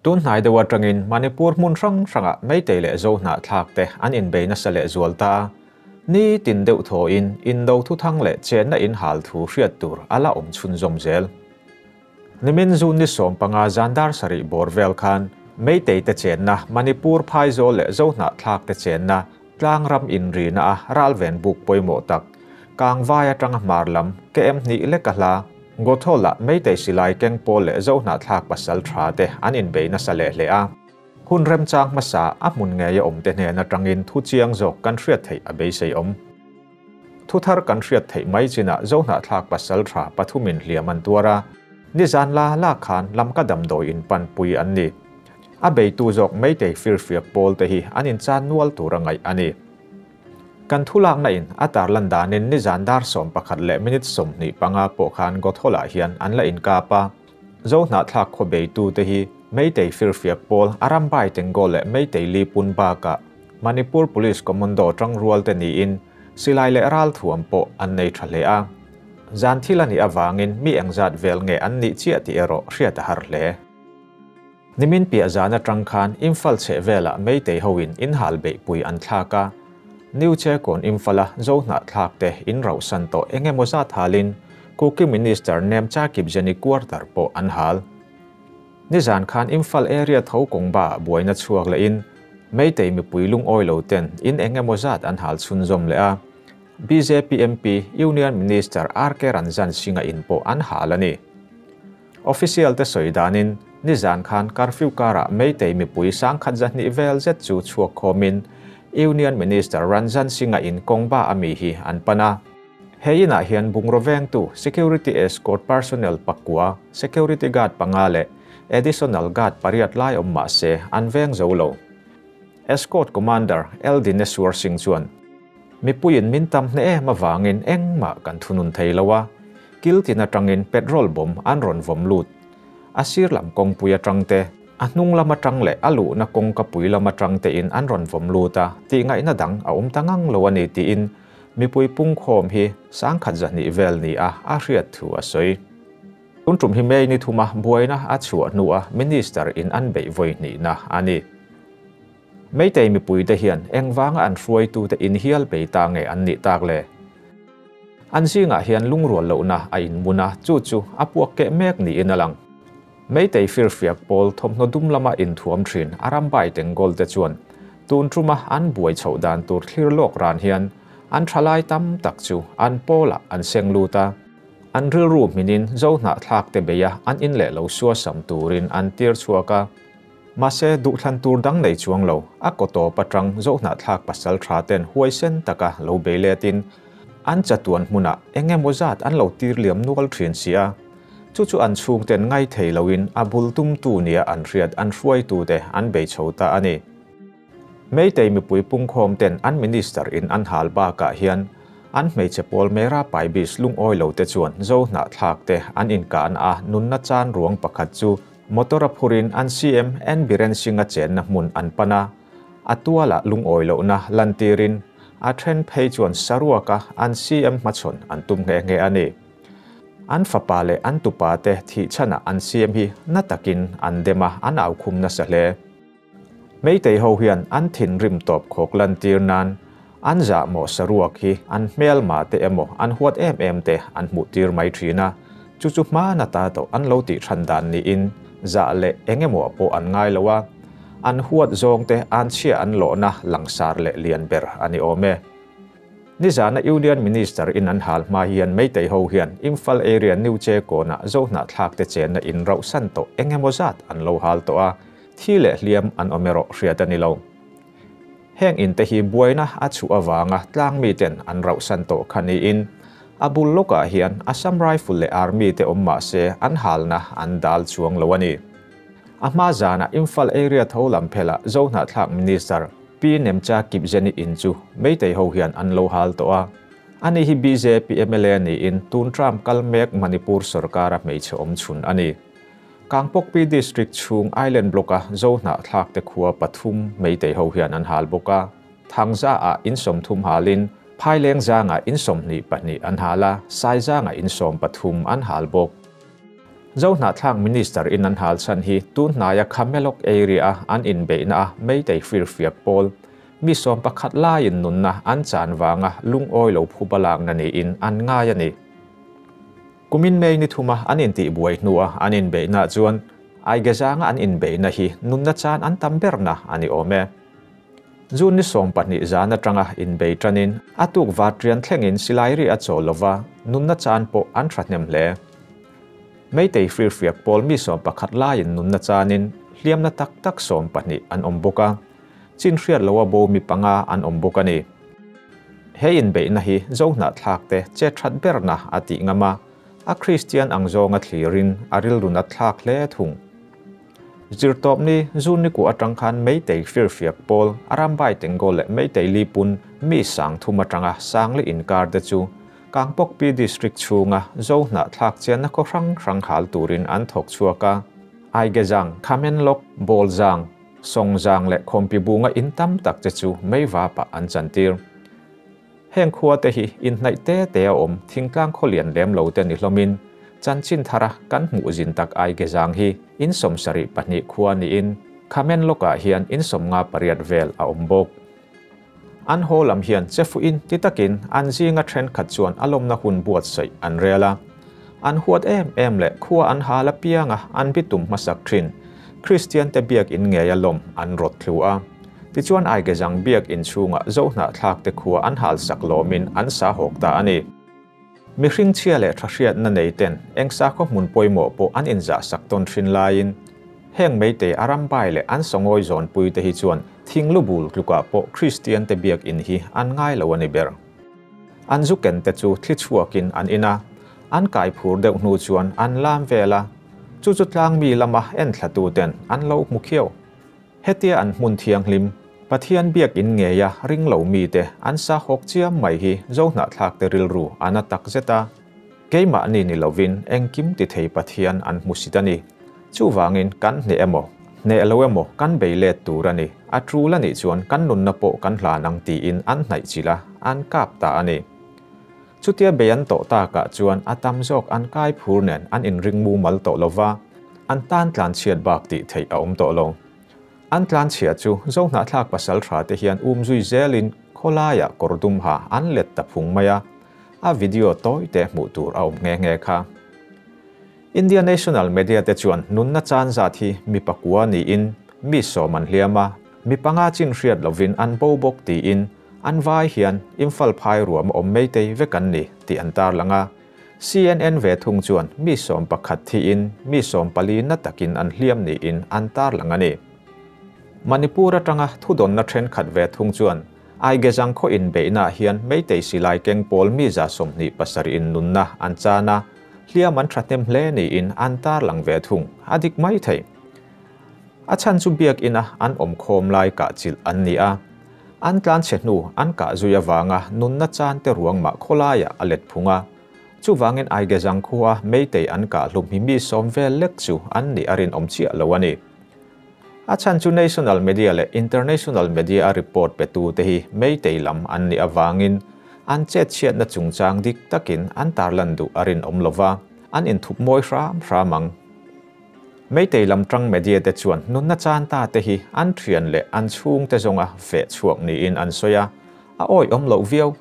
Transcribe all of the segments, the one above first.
Tun hnai deuh atangin Manipur hmun hrang hrangah Meitei leh Zo hnahthlakte an inbei nasa lehzual ta a, ni tin deuh thawhin indo thuthang leh chenna inhal thu hriat tur a la awm chhunzawm zel. Nimin June ni 15 zan dar sarih bawr vel khan Meitei te chenna Manipur phaizawl leh Zo hnahthlakte chenna tlangram inrina a ralven buk pawimawh tak Kangvai atanga hmar lam KM hnih lek a hla Gothola Meitei silai keng pawl leh Zo hnahthlak pasal tha te an inbei nasa leh hle a. Hun remchang hmasa a hmun ngei a awm te hnen atangin thu chiang zawk kan hriat theih a beisei awm. Thu thar kan hriat theih mai chinah Zo hnahthlak pasal tha pathumin hliam an tuar a, nizan la la khan lamka damdawi in panpui an ni. A beitu zawk Meitei firfiak pawl te hi an inchan nual tur a ngaih a ni. Kan thu lakna in a tarlan danin nizan dar 11 leh minute 25 pawh khan Gotholah hian an la inkap a. Zo hnahthlak khaw beitu te hi Meitei firfiak pawl Arambai Tenggol leh Meitei Li pun bakah Manipur Police Commando tangrual te niin silai leh ral thuam pawh an nei tha hle a. Zan thil a nih avangin mi engzat vel nge an nih chiah tih erawh hriat a har hle. Nimin piah zan atang khan Imphal chheh velah Meitei hoin inhal beihpui an thlak a. New Chekawn Imphala Zo hnahthlak te in rauhsan tawh eng emaw zat halin Kuki Minister Nemcha Kipzeni quarter pawh an hal. Nizan khan Imphal area tho kawngba buaina chhuak lehin Meitei mipui lungawi lo ten in eng emaw zat an hal chhunzawm leh a. BJP MP Union Minister R K Ranjan Singh-a in pawh an hal a ni. Official te sawi danin nizan khan curfew karah Meitei mipui sangkhat zahnih vel zet chu chhuak khawmin Union Minister Ranjan Singh-a in kawngba ami hi an pan a. He inah hian bungraw vengtu security escort personnel pakua, security guard panga leh additional guard pariat lai awm mah se an veng zo lo. Escort Commander L Dineswar Singh chuan mipuiin min tam hne em awangin engmah kan thunun thei lo a, kiltin atangin petrol bomb an rawn vawm lut. A sir lam kawngpui atang te, a hnung lam atang leh a luhna kawngka pui lam atang te in an rawn vawm lut a, tih ngaihna dang a awm ta ngang lo a ni tiin mipui pung khawm hi sangkhat zahnih vel ni a a hriat thu a sawi. Tun tum hi May ni thuma buaina a chhuah hnu a minister in an beih vawi hnihna a ni. Meitei mipui te hian engvanga an hruaitu te in hial bei ta nge an nih tak le. An zingah hian lungrual lohna a inmuna chu chu a puak keh mek niin a lang. Meitei firfiak pawl thawmhnaw dum lama inthuam thin Arambai Tenggol te chuan tun tuma an buai chhoh dan tur thlir lawk ran hian an thalai tam tak chu an pawlah an seng lut a. An rilru hminin Zo hnahthlak te beia an in leh lo sua sam turin an tir chhuak a. Mahse duhthlan tur dang nei chuang lo a kawtawp atang Zo hnahthlak pasal tha ten huaisen taka lo bei letin an chatuan hmunah eng emaw zat an lo tir liam nual thin si a. Chu chu an chhung ten ngai thei loin a bul tum tu nia an hriat an hruai tu te an bei chho ta a ni. Meitei mipui pung khawm ten an minister in an hal bakah hian an hmeichhe pawl mera paibis lungawi lo te chuan Zo hnahthlak te an inkan a nunna chan ruang pakhat chu motor a phurin an CM N Biren Singh-a chenna hmun an pan a. A tuala lungawi lohna lantirin a then phei chuan saruaka an CM hmachhawn an tum nge nge a ni. An fapa leh an tupa te thih chhanah an CM hi na takin an dem a an au khum nasa hle. Meitei ho hian an thin rim tawp khawk lantir nan an zah maw saruak hi an hmel ma te emaw an huat em em te an hmuh tir mai thin a. Chu chu hma na ta tawh an lo tih than dan niin zah leh eng emaw pawh an ngai lo a. An huat zawng te an chhia an lawhna langsar leh lian ber a ni awm e. Nizana Union Minister in an hal hma hian Meitei ho hian Imphal area New Chekawnah Zo hnahthlak te chenna in rauhsan tawh eng emaw zat an lo hal tawh a, thi leh hliam an awm erawh hriat a ni lo. Heng in te hi buaina a chhuah awanga tlang mi ten an rauhsan tawh kha niin a bul lawkah hian Assam Rifle leh Army te awm mah se an halna an dal chuang lo a ni. A hma zana Imphal area tho lam phela Zo hnahthlak Minister P Nemcha Kipzeni in chu Meitei ho hian an lo hal tawh a. Ani hi BJP MLA niin tun Trump kal mek Manipur sarkar a hmeichhe awm chhun a ni. Kangpokpi District chung Island Block a Zo hnahthlak te khua pathum Meitei ho hian an hal bawk a. Thangza a insawm thum halin Phaileng zanga insawm hnih pahnih an hal a, Sai zanga insawm pathum an hal bawk. Zohnahthlak Minister in an hal chhan hi tun hnaia Khamelok area a an inbeihna a Meitei firfiak pawl mi 11 laiin nunna an chan vanga lungawi lo phuba lakna niin an ngai a ni. Kumin May ni thuma an intihbuai hnua an inbeihna chuan Aigezanga an inbeihna hi nunna chan an tam berna a ni awm e. June ni 12 zan atanga inbei tanin a tuk vatrian thlengin silai ri a chawl lova nunna chan pawh an thahnem hle. Meitei firfiak pawl mi 11 laiin nunna chanin hliamna tak tak 12 an awm bawk a, chin hriat loa bo mi 5 an awm bawk a ni. He inbeihna hi Zohnahthlak te che that berna a tih ngama a Christian ang zawnga thlirin a rilrun a thlak hle thung. Zirtawp ni June ni ku atang khan Meitei firfiak pawl Arambai Tengol leh Meitei Lipun mi 300 atanga 1000 inkar te chu Kangpokpi District chhunga Zohnahthlak chianna khaw hrang hrang hal turin an thawk chhuak a. Aigezang, Khamenlok, Bawlzang, Songzang leh Khawmpibunga in tam tak te chu meiva pah an chantir. Heng khua te hi inhnaih te te a awm thingtlang khawlian lem lo te ni hlawmin chanchin thara kan hmuh zin tak Aigezang hi in 72 khua niin Khamenlokah hian in 58 vel a awm bawk. An haw lam hian chefu in ti takin an zinga thenkhat chuan a lawmna hun buatsaih an rel a. An huat em em leh khua an hal apianga an bitum hmasak thin Christian te biak in ngei a lawm an rawt thlu a. Tichuan Aigezang biak in chhunga Zohnahthlak te khua an hal sak lawmin an sa hawk ta a ni. Mihring chhia leh tha hriatna nei ten eng sakhaw hmun pawimawh pawh an inzah sak tawn thin laiin heng Meitei Arambai leh an sawngawi zawn pui te hi chuan thinglubul tlukah pawh Christian te biak in hi an ngai lo a ni ber. An zuken te chu thli chhuakin an in a, an kai phur deuh hnu chuan an lam vel a, chu chu tlang mi lama en thlatu ten an lo hmu khiau. Hetia an hmun thianghlim, Pathian biak in ngeia ring lo mi te an sa hawk chiam mai hi Zohnahthlak te rilru an a tak zet a. Keimah ni ni lovin engkim ti thei Pathian an hmu sit a ni. Chuwangin kan hne emaw, hne lo emaw kan bei let tur a ni. A tul a nih chuan kan nunna pawh kan hlan ang tiin an hnaih chila an kap ta a ni. Chutia bei an tawh takah chuan a tam zawk an kai phur nen an inring mu mal tawh lova, an tan tlan chhiat bak tih theih a awm tawh lo. An tlan chhia chu Zohnahthlak pasal tha te hian zui zelin khawlaiah kawr dum ha an let ta phung mai a, a video tawi te hmuh tur a awm nghe nghe kha. India National Media te chuan nunna chan zat hi mi 9 niin mi 10 an hliam a, mi 5 chin hriat lovin an bo bawk tiin an vai hian Imphal phai ruam awm Meitei vek an ni tih an tar lang a. CNN ve thung chuan mi 11 thiin mi 14 na takin an hliam niin an tar lang a ni. Manipur atanga thudawnna thenkhat ve thung chuan Aigezang khaw inbeihna hian Meitei silai keng pawl mi 27 in nunna an chana hliam an thahnem hle niin an tar lang ve thung a dik mai thei. A chan chu biak ina an awm khawm lai kah chilh an ni a. An tlan chhe hnu an kah zui awanga nunna chan te ruang mah khawlaia a let phunga. Chuwangin Aigezang khuwa Meitei an kah hlum hi mi 10 vel lek chu an ni arin awm chiah lo a ni. A chan chu national media leh international media a report pe tu te hi Meitei lam an ni awangin an chet chhiatna chungchang dik takin an tarlan duh arin awm lova an inthup mawi hram hramang. Meitei lam tang media te chuan nunna chan ta te hi an thian leh an chhung te zawnga fe chhuak niin an sawi a, a awi awm lo viau.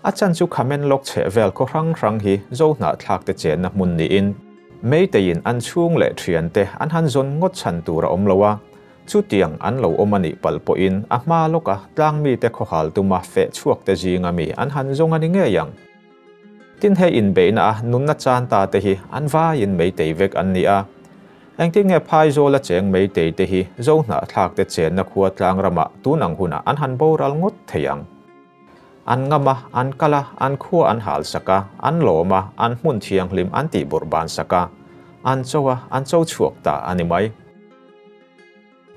A chan chu Khamenlok chhe vel khaw hrang hrang hi Zohnahthlak te chenna hmun niin Meiteiin an chhung leh thian te an han zawn ngawt chhan tur a awm lo a, chu tiang an lo awm a nih pal pawhin a hma lawka tlang mi te khawhal tuma fe chhuak te zinga mi an han zawng a ni ngei ang. Tin he inbeihna a nunna chan ta te hi an vaiin Meitei vek an ni a. Engtin nge phai zawl a cheng Meitei te hi Zohnahthlak te chenna khua tlang ramah tun ang hunah an han boral ngawt thei ang. An ngama, an kala, an khua an hal saka, an lawma, an hmun thianghlim an tih bawrh ban saka, an chawa, an cho chhuak ta a ni mai.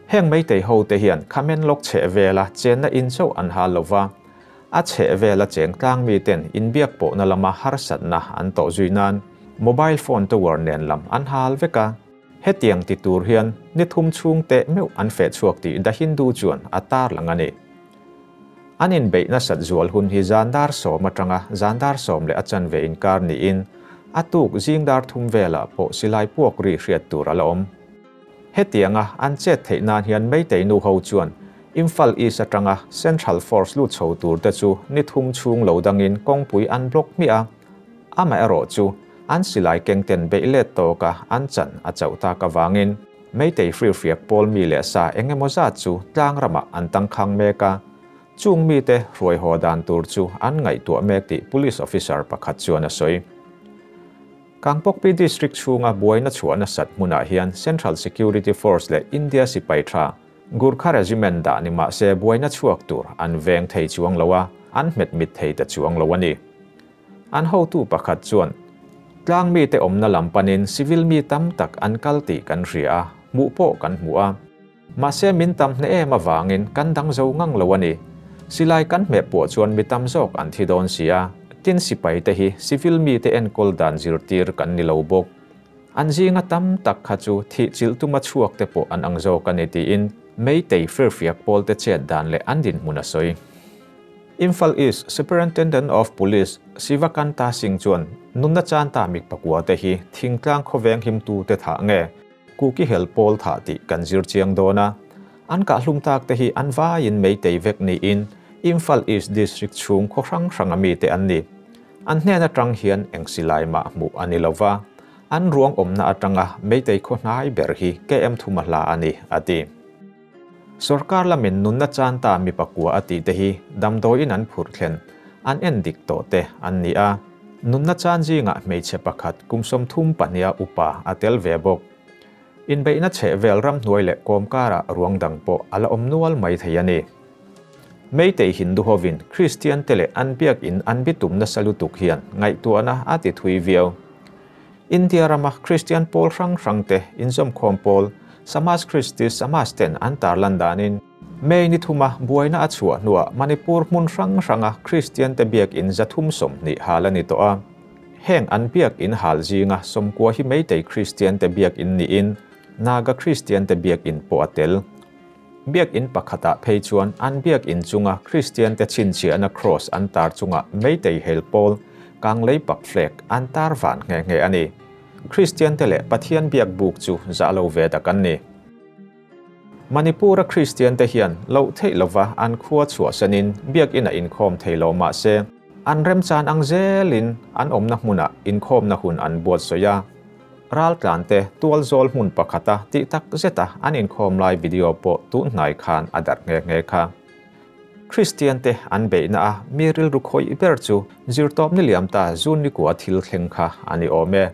Heng Meitei ho te hian Khamenlok chhe vela chenna in chaw an hal lova, a chhe vela cheng tlang mi ten inbiak pawhna lama harsatna an tawh zui nan mobile phone tower nen lam an hal veka. Hetiang ti tur hian ni thum chhung te meuh an fe chhuak tih The Hindu chuan a tar lang a ni. An inbeihna sat zual hun hi zan dar 10 atanga zan dar 10 leh a chanve inkar niin A tuk zing dar thum velah pawh silai puak ri hriat tur a la awm. Hetianga an chet theih nan hian Meitei nu ho chuan Imphal East atanga Central Force lut chho tur te chu ni thum chhung lo dangin kawngpui an block hmiah a, amaherawhchu an silai keng ten beih let tawka an chan a chauh tak avangin Meitei firfiak pawl mi leh sa eng emaw zat chu tlang ramah an tangkhang mek a, chung mite hruai haw dan tur chu an ngaihtuah mek tih Police Officer pakhat chuan a sawi. Kangpokpi District chhunga buaina chhuah nasat hmunah hian Central Security Force leh India sipai tha Gurkha Regiment dah ni mah se buaina chhuak tur an veng thei chuang lo a, an hmet mit thei ta chuang lo a ni. An hotu pakhat chuan, Tlang mite awmna lam panin civil mi tam tak an kal tih kan hria a, hmuh pawh kan hmu a. Mahse min tam hne em avangin kan dang zo ngang lo a ni. Silai kan hmeh pawh chuan mi tam zawk an thi dawn si a, tin sipai te hi civil mite enkawl dan zirtir kan ni lo bawk. An zinga tam tak kha chu thih chilh tuma chhuak te pawh an ang zawk a ni tiin Meitei firfiak pawl te chet dan leh an dinhmun a sawi. Imphal East Superintendent of Police Sivakanta Singh chuan nunna chan ta mik pakua te hi thingtlang khawveng himtu te thah nge Kuki hel pawl thah tih kan zir chiang dawn a, an kahhlum tak te hi an vaiin Meitei vek niin Imphal East District chhung khaw hrang hranga mite an ni. An hnen atang hian eng silai mah hmuh a ni lova, an ruang awmna atanga Meitei khaw hnai ber hi KM thuma hla a ni, a ti. Sorkar lamin nunna chan ta mi pakua a tih te hi damdawiin an phurh thlen, an en dik tawh te an ni a. Nunna chan zingah hmeichhe pakhat kum 32a upa a tel ve bawk. Inbeihna chhehvel ramhnuai leh kawmkarah ruang dang pawh a la awm nual mai thei a ni. Meitei Hindu hovin Kristian te leh an biakin an bitum nasa lutuk hian ngaihtuahna a ti thui viau. India rama Kristian pawl hrang hrang te inzawmkhawm pawl Samaj Christi Samaj ten an tarlan danin May ni thuma buaina a chhuah hnuah Manipur hmun hrang hranga Kristian te biakin 320 hal a ni tawh a. Heng an biakin hal zinga 90 hi Meitei Kristian te biakin niin Naga Kristian te biakin pawh a tel. Biakin pakhatah phei chuan an biakin chunga Kristian te chhinchhiahna cross an tar chunga Meitei hel pawl kanglei pak flag an tar van nghe nghe a ni. Kristian te leh Pathian biak buk chu zah lo ve tak an ni. Manipura Kristian te hian loh theih lova an khua chhuah sanin biakin a inkhawm thei lo mah se an remchan ang zelin an awmna hmunah inkhawmna hun an buatsawi a. Raltlan te tual zawl hmun pakhata tih tak zeta an inkhawm lai video pawh tun hnai khan a darh nghe nghe kha. Kristian te an beihna a mi rilru khawih ber chu zirtawp ni liam ta June ni kua thil thleng kha a ni awm e.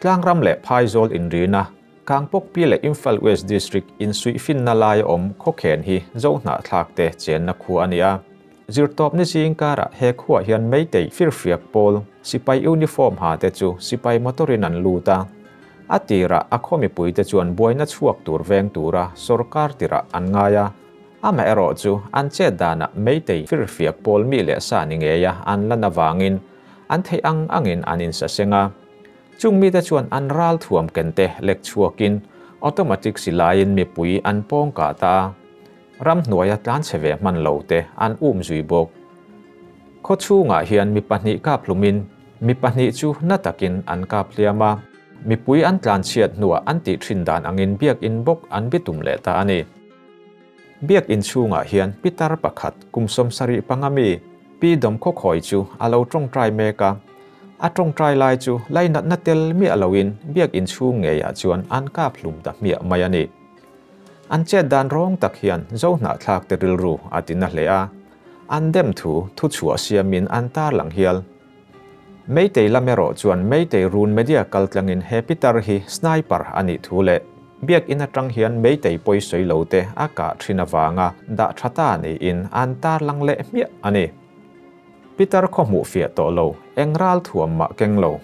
Tlangram leh Phaizawl inrina Kangpokpi leh Imphal West District insuihfinna lai awm khawkhen hi Zohnahthlak te chenna khua a ni a. Zirtawp ni zing karah he khuah hian Meitei firfiak pawl sipai uniform ha te chu sipai motorin an lut a. A tirah a khaw mipui te chuan buaina chhuak tur veng tura sorkar tirah an ngai a. Amaherawh chu an chet danah Meitei firfiak pawl mi leh sa ni ngei a an lan avangin an theih ang angin an insaseng a. Chung mite chuan an ral thuam ken te lek chhuakin automatic silaiin mipui an pawng kah ta a. Ramhnuaia tlan chhe ve hman lo te an um zui bawk. Khaw chhungah hian mi pahnih kap hlumin mi pahnih chu na takin an kap hliam a. Mipui an tlan chhiat hnuah an tih thin dan angin biakin bawk an bitum leh ta a ni. Biakin chhungah hian pitar pakhat kum 75 mi Pi Dawm Khawkhawi chu a lo tawngtai mek a. A tawngtai lai chu lainatna tel miah loin biakin chhung ngeiah chuan an kap hlum ta hmiah mai a ni. An chet dan rawng tak hian Zohnahthlak te rilru a ti na hle a. An dem thu thu chhuah siamin an tar lang hial. Meitei lam erawh chuan Meitei run media kaltlangin he pitar hi sniper a nih thu leh biakin atang hian Meitei pawi sawi lo te a kah thin avanga dah tha ta niin an tar lang leh hmiah a ni. Pitar khaw hmuh fiah tawh lo, eng ral thuam mah keng lo.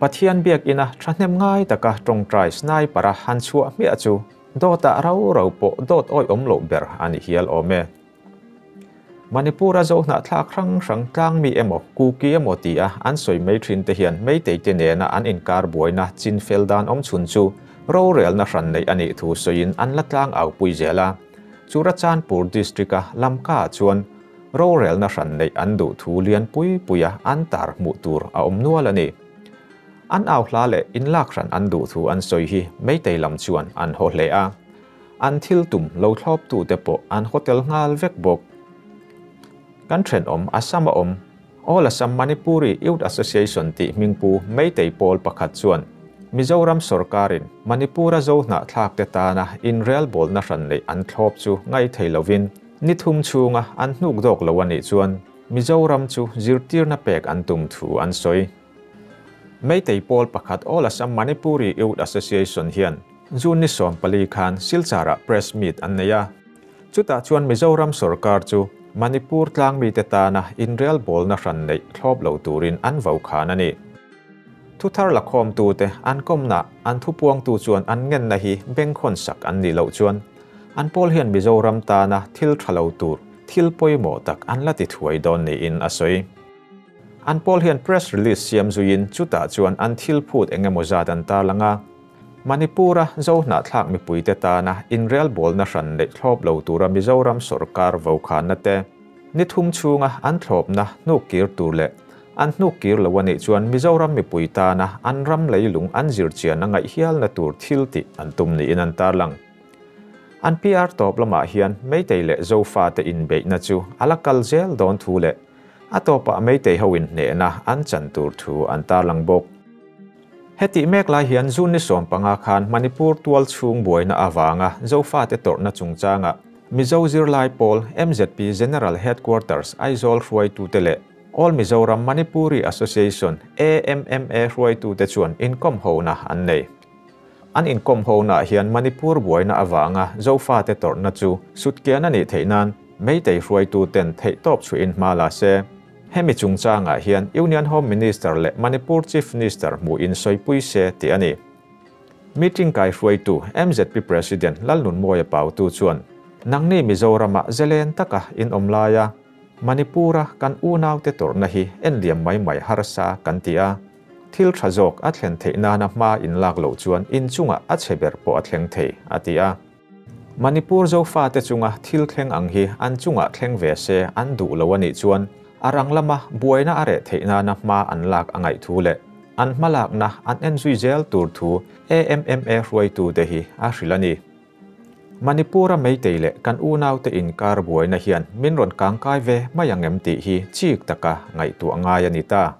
Pathian biakina thahnem ngai taka tawngtai sniper a han chhuah hmiah chu dawtah rau rau pawh dawt awi awm loh ber a ni hial awm e. Manipura Zohnahthlak hrang hrang tlang mi emaw Kuki emaw ti a an sawi mai thin te hian Meitei te nena an inkar buaina chin fel dan awm chhun chu rorelna hran nei a nih thu sawiin an la tlang au pui zel a. Churachandpur District a Lamka chuan rorelna hran nei an duh thu lian pui puia an tar hmuh tur a awm nual a ni. An au hla leh inlak hran an duh thu an sawi hi Meitei lam chuan an haw hle a. An thil tum lo thlawptute pawh an haw tel nghal vek bawk. Kan thenawm Assam a awm All Assam Manipuri Youth Association tih hmingpu Meitei pawl pakhat chuan Mizoram sawrkarin Manipur-a zo hnahthlakte tana inrelbawlna hran neih an thlawp chu ngaithei lovin ni thum chhunga an hnuk dawk lo a nih chuan Mizoram chu zirtirna pek an tum thu an sawi. Meitei pawl pakhat All Assam Manipuri Youth Association hian June ni 14 khan Silchar-ah press meet an nei a. Chutah chuan Mizoram sawrkar chu Manipur tlangmite tana inrelbawlna hran neih thlawp lo turin an vo khan a ni. Thuthar lakhawmtute an kawmna an thupuangtu chuan an ngenna hi bengkhawn sak an nih loh chuan an pawl hian Mizoram tana thil tha lo tur thil pawimawh tak an la ti thuai dawn niin a sawi. An pawl hian press release siam zuiin chutah chuan an thil phut eng emaw zat an tarlang a. Manipur-a Zo hnahthlak mipuite tana inrelbawlna hran leh thlawp lo tura Mizoram sawrkar vokhanna te, ni thum chhunga an thlawpna hnuk kir tur leh an hnuk kir lo a nih chuan Mizoram mipui tana an ram leilung an zirchian a ngaih hialna tur thil tih an tum niin an tarlang. An PR tawp lamah hian Meitei leh Zofate inbeihna chu a la kal zel dawn thu leh a tawpah Meitei ho inhnehna an chan tur thu an tarlang bawk. Hetih mek lai hian June ni 15 khan Manipur tual chhung buaina avanga Zofate tawrhna chungchanga Mizo zirlai pawl MZP General Headquarters Aizawl hruaitute leh All Mizoram Manipuri Association, AMMA, hruaitute chuan inkawm hona an nei. An inkawm honaah hian Manipur buaina avanga Zofate tawrhna chu sutkian a nih theih nan Meitei hruaituten theihtawp chhuihin hma la se. Hemi chungchangah hian Union Home Minister leh Manipur Chief Minister hmuhin sawipui se tih a ni. Meeting kaihruaitu MZP President Lalnunmawia Pautu chuan, Nangni Mizoramah zelen taka in awm laia Manipur-a kan unaute tawrhna hi enliam mai mai harsa kan ti a, thil tha zawk a thlen theih nana hma in lak loh chuan inchungah a chhe ber pawh a thleng thei, a ti a. Manipur Zofate chunga thil thleng ang hi an chungah thleng ve se an duh lo a nih chuan a rang lama buaina a reh theih nana hma an lak a ngaih thu leh an hmalakna an en zui zel tur thu AMMA hruaitute hi a hrilh a ni. Manipur-a Meitei leh kan unaute inkar buaina hian min rawn kangkai ve mai ang em tih hi chik taka ngaihtuah ngai a ni ta.